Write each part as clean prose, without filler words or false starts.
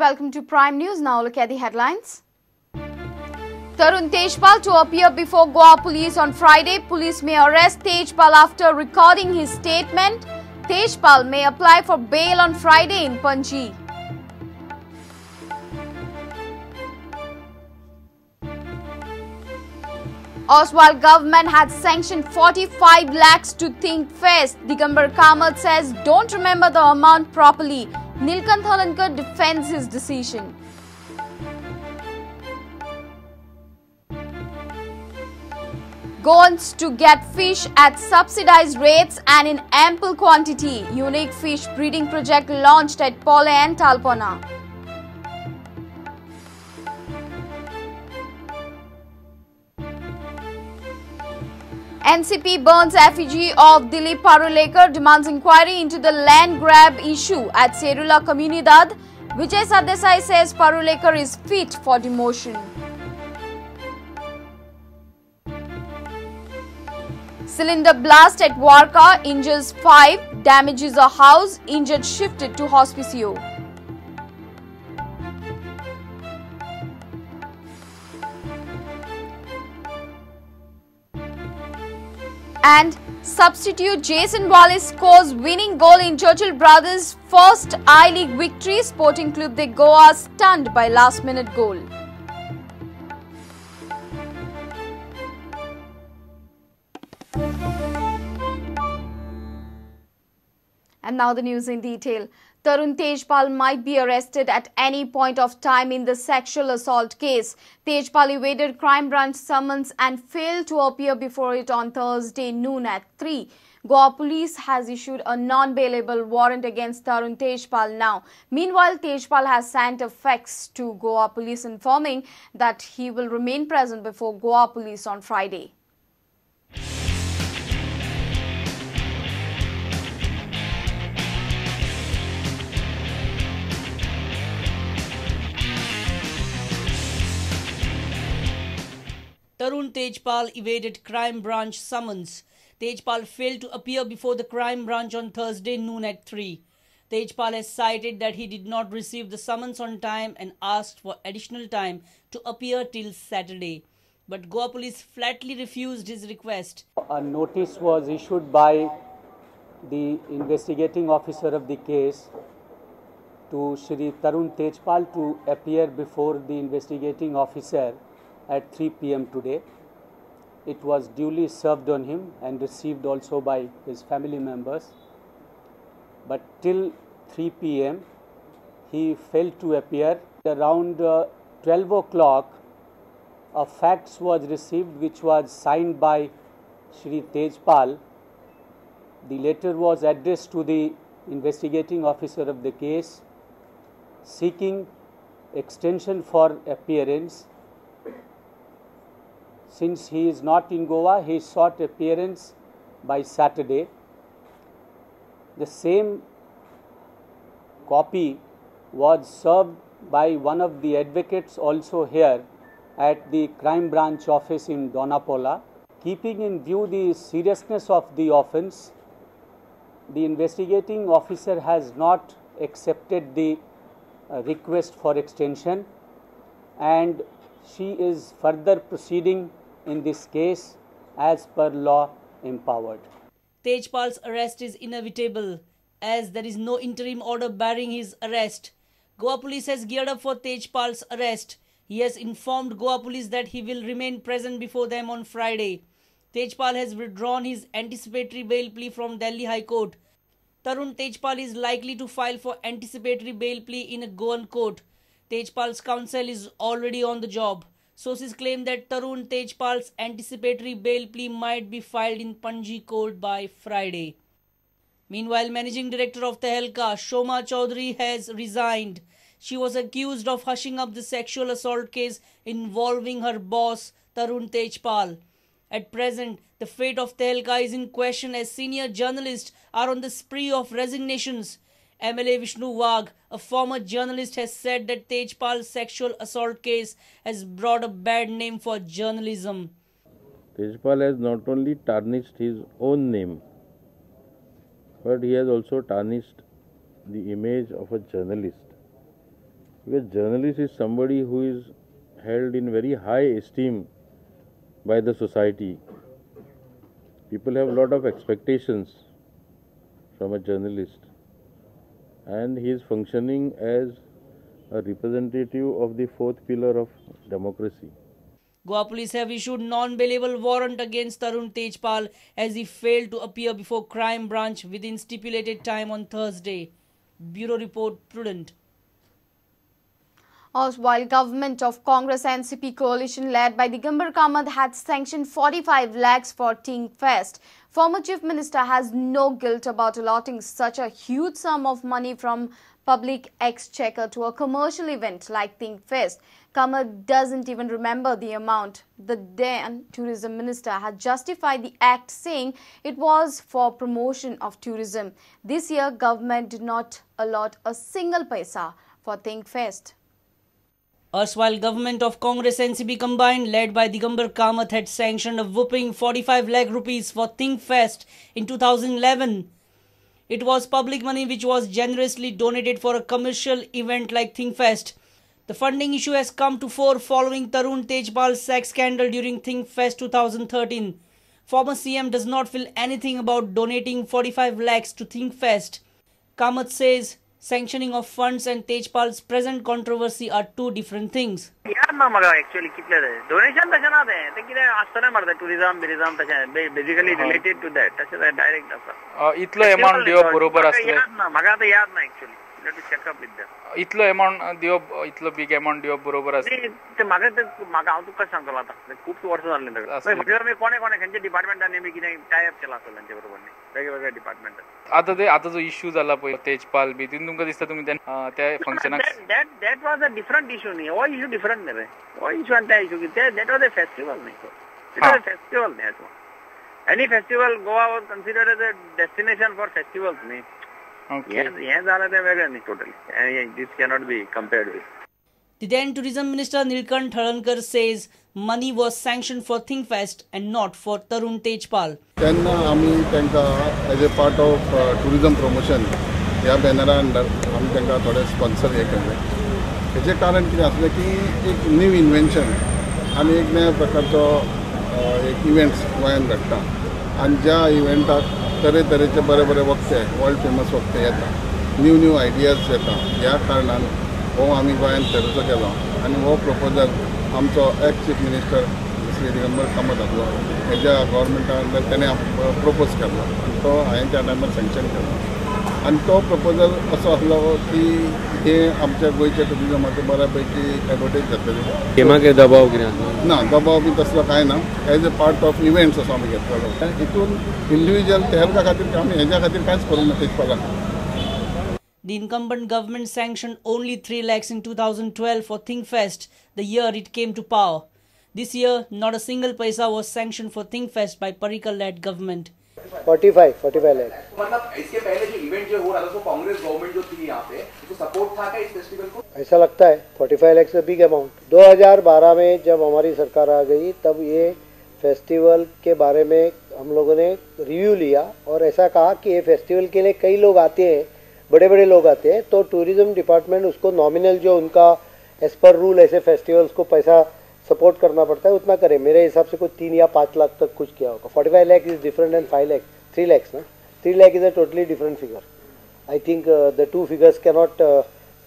welcome to Prime News. Now look at the headlines. Tarun Tejpal to appear before Goa police on Friday. Police may arrest Tejpal after recording his statement. Tejpal may apply for bail on Friday in Panaji. Oswal government had sanctioned 45 lakhs to Think Fest. Digambar Kamat says don't remember the amount properly. Nilkanth Halarnkar defends his decision. Goans to get fish at subsidized rates and in ample quantity. Unique fish breeding project launched at Pole and Talpona. NCP burns effigy of Dilip Parulekar, demands inquiry into the land grab issue at Serula Comunidad. Vijay Sardesai says Parulekar is fit for demotion. Cylinder blast at Varca injures 5, damages a house, injured shifted to hospicio. And substitute Jason Wallace scores winning goal in Churchill Brothers' first I-League victory. Sporting Club de Goa stunned by last-minute goal. And now the news in detail. Tarun Tejpal might be arrested at any point of time in the sexual assault case. Tejpal evaded crime branch summons and failed to appear before it on Thursday noon at 3. Goa police has issued a non-bailable warrant against Tarun Tejpal now. Meanwhile, Tejpal has sent a fax to Goa police informing that he will remain present before Goa police on Friday. Tarun Tejpal evaded crime branch summons. Tejpal failed to appear before the crime branch on Thursday noon at 3. Tejpal has cited that he did not receive the summons on time and asked for additional time to appear till Saturday. But Goa police flatly refused his request. A notice was issued by the investigating officer of the case to Shri Tarun Tejpal to appear before the investigating officer at 3 p.m. today. It was duly served on him and received also by his family members. But till 3 p.m. he failed to appear. Around 12 o'clock, a fax was received which was signed by Shri Tejpal. The letter was addressed to the investigating officer of the case, seeking extension for appearance. Since he is not in Goa, he sought appearance by Saturday. The same copy was served by one of the advocates also here at the crime branch office in Dona Paula. Keeping in view the seriousness of the offence, the investigating officer has not accepted the request for extension, and she is further proceeding in this case as per law empowered. Tejpal's arrest is inevitable as there is no interim order barring his arrest. Goa police has geared up for Tejpal's arrest. He has informed Goa police that he will remain present before them on Friday. Tejpal has withdrawn his anticipatory bail plea from Delhi High Court. Tarun Tejpal is likely to file for anticipatory bail plea in a Goan court. Tejpal's counsel is already on the job. Sources claim that Tarun Tejpal's anticipatory bail plea might be filed in Panaji court by Friday. Meanwhile, Managing Director of Tehelka, Shoma Chaudhary, has resigned. She was accused of hushing up the sexual assault case involving her boss, Tarun Tejpal. At present, the fate of Tehelka is in question as senior journalists are on the spree of resignations. MLA Vishnu Wagh, a former journalist, has said that Tejpal's sexual assault case has brought a bad name for journalism. Tejpal has not only tarnished his own name, but he has also tarnished the image of a journalist. Because journalist is somebody who is held in very high esteem by the society. People have a lot of expectations from a journalist, and he is functioning as a representative of the fourth pillar of democracy. Goa police have issued non-bailable warrant against Tarun Tejpal as he failed to appear before crime branch within stipulated time on Thursday. Bureau Report, Prudent. While government of Congress NCP coalition led by Digambar Kamath had sanctioned 45 lakhs for Thinkfest, former Chief Minister has no guilt about allotting such a huge sum of money from public exchequer to a commercial event like Thinkfest. Kamath doesn't even remember the amount. The then tourism minister had justified the act, saying it was for promotion of tourism. This year, government did not allot a single paisa for Thinkfest. Erstwhile government of Congress NCP combined, led by Digambar Kamath, had sanctioned a whopping 45 lakh rupees for Thinkfest in 2011. It was public money which was generously donated for a commercial event like Thinkfest. The funding issue has come to fore following Tarun Tejpal's sex scandal during Thinkfest 2013. Former CM does not feel anything about donating 45 lakhs to Thinkfest. Kamath says sanctioning of funds and Tejpal's present controversy are two different things. याद ना म्हाका actually कितले ते donation तशें ना तें तें कितें आसतलें मरे टुरिजम बिरिजम तशें बेसिकली रिलेटेड टू that तशें डायरेक्ट आसा. इतलो अमाउंट दिवप बरोबर आसलें याद ना म्हाका आतां याद ना actually. Let me check up with them. इतलो अमाउंट दिवप, इतलो बिग अमाउंट दिवप बरोबर आसलें ते म्हाका म्हाका हांव तुका सांगतलो आतां खूब वर्सां जाल्लीं ताका. म्हणजे कोणे कोणे खंयच्या डिपार्टमेंटांनी बी कितें टाय अप केलां आसतलें तांचे बरोबर न्ही वेगवेगळ्या डिपार्टमेंटान. आतां ते आतां जो इश्यू जाला पळय तेजपाल बी तितून तुमकां दिसता तुमी त्या फंक्शनाक that was a different issue न्ही. हो इश्यू डिफरंट न्ही रे. हो इश्यू आनी त्या इश्यू कितें that was a festival न्ही. It was a festival न्ही. Any festival Goa was considered as a destination for festivals न्ही. हें जालें तें वेगळें न्ही totally. This cannot be compared with. The then Tourism Minister Nilkanth Halarnkar says money was sanctioned for Thinkfest and not for Tarun Tejpal. तेन्ना आमी तांकां as a part of tourism promotion ह्या बॅनरा अंडर आमी तांकां थोडे स्पॉन्सर हे केल्ले. हेचें कारण कितें आसलें की एक न्यू इन्वेन्शन आनी एक नव्या प्रकारचो एक इव्हेंट्स गोंयांत घडटा आनी ज्या इव्हेंटाक तरेतरेचे बरे बरे वक्ते, वर्ल्ड फेमस वक्ते येता, न्यू न्यू आयडियाज येता. ह्या कारणान हो आमी गोंयांत थरोचो केलो आनी हो प्रपोजल आमचो ex chief minister Shri Digambar Kamat आसलो हेज्या गव्हर्मेंटा अंडर तेणें प्रपोज केल्लो आनी तो हांवें त्या टायमार सँक्शन केलो. आनी तो प्रपोजल असो आसलो की हे आमच्या गोंयच्या टुरिजमाचो बऱ्या पैकी एडवर्टायज जातली. गेमाक दबाव कितें आसलो ना, दबाव बी तसलो कांय ना. As a part of events असो आमी घेतलेलो. हितून इंडिविज्युअल तेलका खातीर आमी हेज्या खातीर कांयच करूंक ना तेजपाला. The incumbent government sanctioned only 3 lakhs in 2012 for Thinkfest, the year it came to power. This year, not a single paisa was sanctioned for Thinkfest by Parrikar-led government. 45 lakh. मतलब इसके पहले जो इवेंट जो हो रहा था, तो कांग्रेस गवर्नमेंट जो थी यहाँ पे, उसको सपोर्ट था क्या इस फेस्टिवल को? ऐसा लगता है 45 लाख से बिग अमाउंट. 2012 में जब हमारी सरकार आ गई तब ये फेस्टिवल के बारे में हम लोगों ने रिव्यू लिया और ऐसा कहा कि ये फेस्टिवल के लिए कई लोग आते हैं, बड़े बड़े लोग आते हैं, तो टूरिज्म डिपार्टमेंट उसको नॉमिनल जो उनका एज पर रूल ऐसे फेस्टिवल्स को पैसा सपोर्ट करना पड़ता है उतना करे. मेरे हिसाब से कुछ 3 या 5 लाख तक कुछ किया होगा. 45 lakh is different and 5 lakh, 3 lakhs ना, 3 lakh is a totally different figure. I think the two figures cannot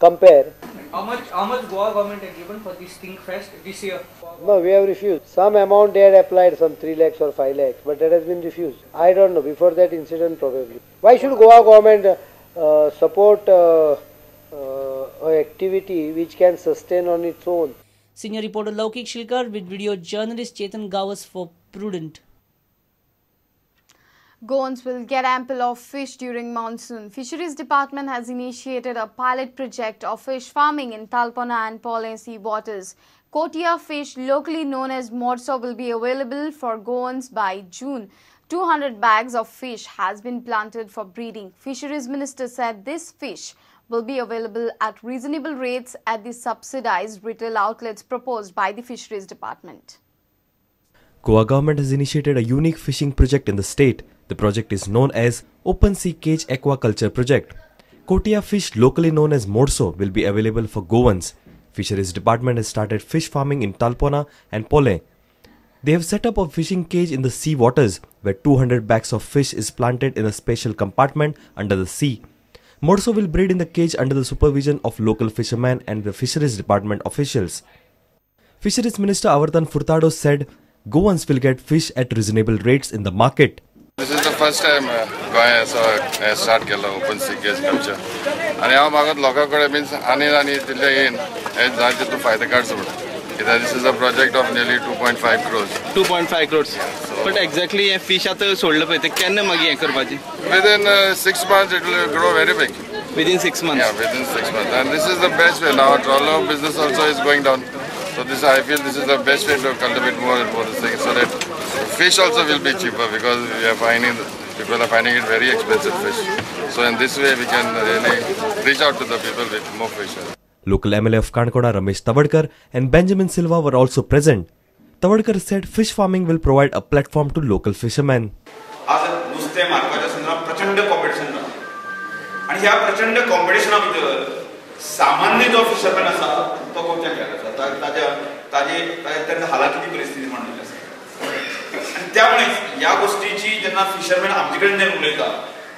compare. How much Goa government had given for this Thinkfest this year? No, we have refused. Some amount they had applied, some 3 lakhs or 5 lakhs, but that has been refused. I don't know, before that incident probably. Why should Goa government support activity which can sustain on its own? Senior reporter Laukik Shilkar with video journalist Chetan Gawas for Prudent. Goans will get ample of fish during monsoon. Fisheries Department has initiated a pilot project of fish farming in Talpona and Polem sea waters. Kotia fish, locally known as morso, will be available for Goans by June. 200 bags of fish has been planted for breeding. Fisheries Minister said this fish will be available at reasonable rates at the subsidized retail outlets proposed by the Fisheries Department. Goa government has initiated a unique fishing project in the state. The project is known as Open Sea Cage Aquaculture Project. Kotia fish, locally known as Morso, will be available for Goans. Fisheries Department has started fish farming in Talpona and Pole. They have set up a fishing cage in the sea waters where 200 bags of fish is planted in a special compartment under the sea. Morso will breed in the cage under the supervision of local fishermen and the Fisheries Department officials. Fisheries Minister Avertano Furtado said Goans will get fish at reasonable rates in the market. This is the first time Goa असो start केलो open sea cage culture आनी हांव मागत लोकां कडेन means आनी आनी तितले येवन हे जाय तितलो फायदो काडचो म्हणून कित्याक this is a project of nearly 2.5 crores. 2.5 crores. But exactly hey fish आतां सोडलं पळय ते केन्ना मागीर हें करपाचें? Within 6 months it will grow very big. Within 6 months? Yeah, within 6 months. And this is the best way. Now trawler business also is going down. So this, I feel this is the best way to cultivate more and more things so that fish also will be cheaper because we are finding, people are finding it very expensive fish. So in this way we can really reach out to the people with more fish. Local MLA of Kankona Ramesh Tawadkar and Benjamin Silva were also present. Tawadkar said fish farming will provide a platform to local fishermen. आज नुस्तें मारपाच्या संदर्भात प्रचंड competition जाला आनी ह्या प्रचंड कॉम्पिटिशना भितर सामान्य जो फिशरमॅन आसा तो कोणत्या खेळार आसा ताज्या ताजे तांकां हालाखीची परिस्थिती म्हणलेली आसा आनी त्यामुळे ह्या गोष्टीची जेन्ना फिशरमॅन आमचे कडेन जेन्ना उलयता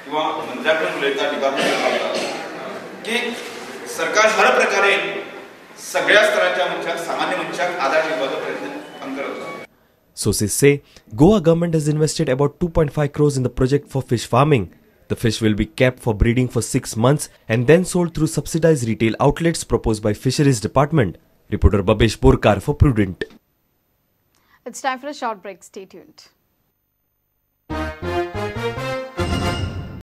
किंवा मंत्र्या कडेन उलयता, डिपार्टमेंट उलयता की सरकार हर प्रकारे सगळ्या स्तराच्या मनशाक, सामान्य मनशाक आदार दिवपाचो प्रयत्न करत आसा. Sources say Goa government has invested about 2.5 crores in the project for fish farming. The fish will be kept for breeding for 6 months and then sold through subsidized retail outlets proposed by Fisheries Department. Reporter Babesh Borkar for Prudent. It's time for a short break. Stay tuned.